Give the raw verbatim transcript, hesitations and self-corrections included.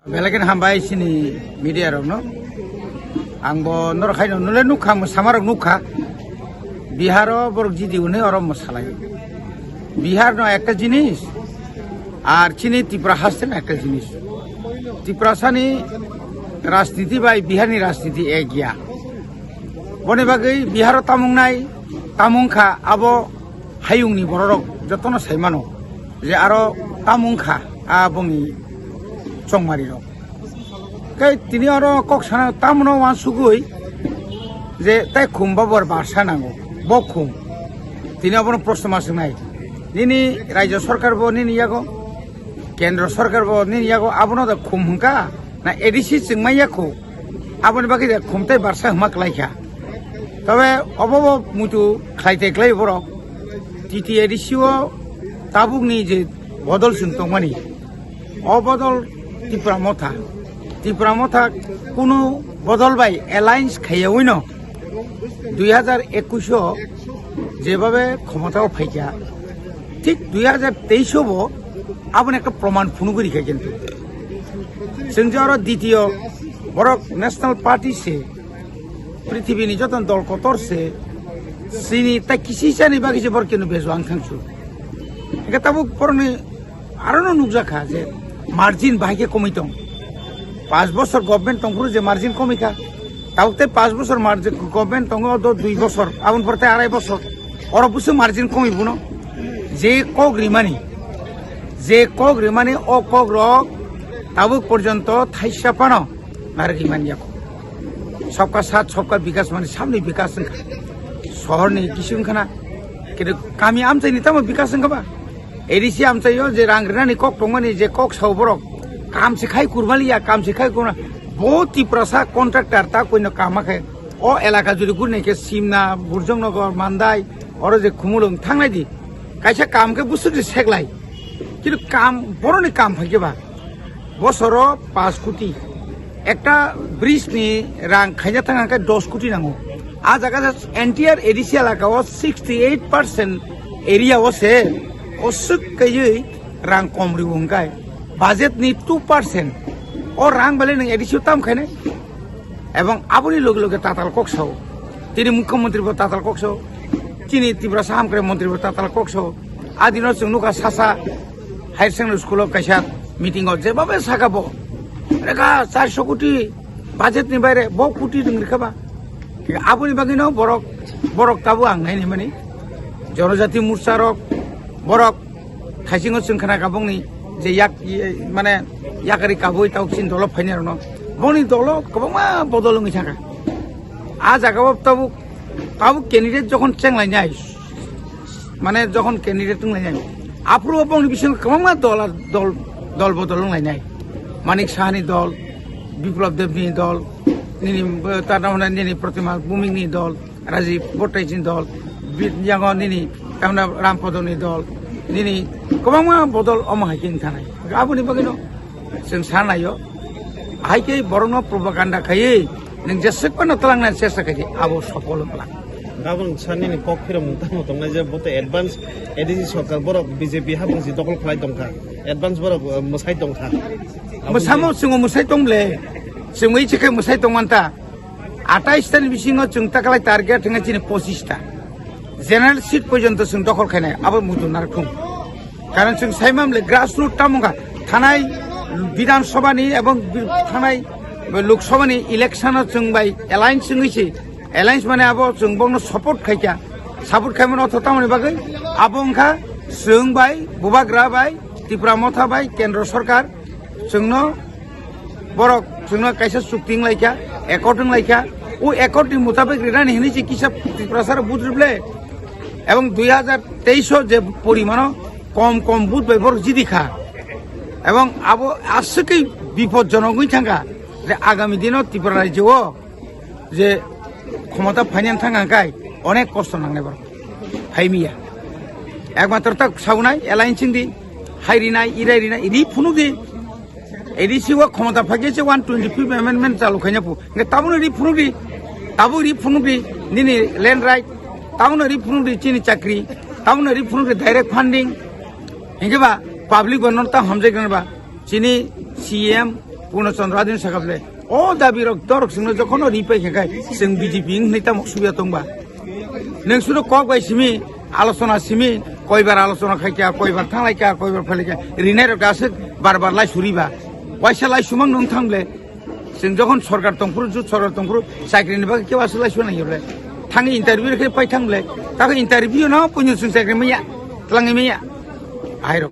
Belai kheno hambai chini media rokno. Ang bo norok haino nole nukha, mo samarok nukha. Biharo borok jidi hwnwi oro mo salai. Bihar no ekta jinis, ar chini Tripura haste no ekta jinis. Tiprasani rajniti bai Biharni rajniti ek ya. Boni bagwi Biharo tamung nai, tamung kha abo hayungni bororok jotono sai mano je aro tamung kha a bongni chongmarirok. Tei tini oro kok sana tamono wansugwi je tai khum babor barsa nango, bo khum. Tini abono proshno ma swngnai. Nini rajya sarkar bo nini yago, kendro sarkar bo nini yago, abono da khum hwnka na A D C chwngmai ya kho? Aboni bagwi da khum tai barsa hwnma kwlai kha. Tobe obo bo muitu khlai tai kwlai borok. T T A D C o tabukni je bodol chwng tongmani, o bodol Tipra Motha. Tipra Motha kunu bodol bai alliance khaiyaui no dui hajar ekush o jebabe khomotao phaikha, thik dui hajar teis o bo aboni ekta proman phunugwi rikha kintu. Chwng je oro ditiyo borok National Party se prithibini joto dol kotor se chini tai kisi chani bagwi se borok kenu bejo ang thangsu. Hingke tabuk borokni arono nukjakha je margin bahai khe komwi tong. Panch bosor government tongphuru je margin komwi kha. Tabuk tei panch bosor margin government tongo do dui bosor, aboni pore tei arai bosor. Oro busu margin komwi buno. Je kok rimani, je kok rimani o kok rok tabuk porjonto thaisa phano narwgwi man ya kho. Sabka saath, sabka bikas mani samni bikas wngkha. Sohorni kisi wngkha na. Kintu kami amchaini tamo bikas wngkha ba? A D C amchaio je rang rinani kok tongmani je kok sao borok. Kam se khai kurmaliya, kam se khai kurma. Bo Tiprasa contractor ta koino kam ma khai. O elaka juri guri nai khe Simna, Burjongnogo, Mandai, oro je Khumulwng thangnai di. Kaisa kam khe busuk di seklai. Kintu kam, boroni kam phai khe ba. Bosoro panch koti. Ekta bridge ni rang khaina thang hwnkhe dos koti nango. A jaga je entire A D C elaka o sixty eight percent area o se oswk kaiwi rang kom riwo hwnkhe budget ni two percent o rang belai nwng A D C o tam khainai. Ebong aboni loge loge tatal kok sao. Tini mukhyamantri bo tatal kok sao. Chini Tiprasa hamkrai mantri bo tatal kok sao. Adino chwng nukha sasa higher secondary school o kaisa meeting o jeba bai saka bo. Rega charso koti budget ni baire bo koti rwng rikha ba. Aboni bagwi no borok, borok tabuk ang naini mani. Jonojati Morcha rok, borok Khaisingo chwng khna kha bongni je yak, ye, mane yakari kabui tabuk chini dolo phainai rokno. Bongni dolo kwbangma bodol wngwi thangkha. A jaga o tabuk, tabuk candidate jokhon chenglainai, mane jokhon candidate wnglainai, aphuru o bongni bisingo kwbangma dol, dol, dol bodol wnglainai. Manik Sahani dol, Biplab Debni dol, nini, eh, tar mane nini Protima Bhumikni dol, Rajiv Bhattacharya ni dol, bi-, yango nini tamna Ram Podo ni dol, nini kwbangma bodol omo hai khe wng thanai. Aboni bagwi no chwng sa naio, hai khe borokno propaganda khaiwi nwng jeswk phano twlangnani chesta khaidi, abo sopol wng glak. Gabon sa nini kok phiramung tamo tongnai je bote advance A D C sarkar borok B J P habang si dokol khlai tongkha, advance borok, eh, mwsai tongkha. Mwsamo chwng mwsai tong ble, chwng wi chikhe mwsai tong manta. Atais tani bisingo chwng takalai target hwnga chini pochista. General seat porjonto chwng dokhol khainai, abo muitu narwkthung. Karon chwng saimamle grassroot tamungkha thanai Bidhan Sabha ni ebong bi-, thanai Lok Sabha ni election o chwng bai alliance wngwi se, alliance mane abo chwng bongno support khaikha, support khaimano otho tamoni bagwi abo wngkha chwng bai Bubagra bai Tipra Motha bai Kendro Sarkar chwngno borok chwngno kaisa chukti wnglaikha, accord wnglaikha. O accord ni mutabik rinani hinwi se kisa Tiprasa rok vote rible. Ebong dui hajar teis o je porimano kom kom vote bai borok jidi kha. Ebong abo aswkwi bipodjonok wngwi thangkha je agami dino Tripura rajyo o je khomota phainani thang hangkai onek kosto nangnai borok. Phaimiya. Ekmatro tak saunai, alliance wngdi, hai rinai, irai rinai, ri phunukdi. A D C o khomota phaikhe se one twenty fifth amendment chalu khaina phu. Nge tabukno ri phunukdi, tabuk ri phunukdi, nini land right, tabukno ri phunukdi chini chakri, tabukno ri phunukdi direct funding. Hingke ba public bo nono ta hamjai gana ba chini C M Purno Chandra Adin sakable. O dabi rok dorok singno jokhon ri pai khe kai sing B J P hinwi tamo suya tongba. Neng sudo kok bai simi, alochona simi, koibar alochona khai kya, koibar thanglai kya, koibar phalai kya. Rinai rok aswk bar bar lai suriba. Waisa lai sumang nung thangle. Sing jokhon sorkar tongphuru, jut sorkar tongphuru, chakri ni bagwi kebo aswk lai suna nang yole. Thang interview khe pai thangle. Kaka interview no punyo sing chakri maya, tlangi maya. Airo.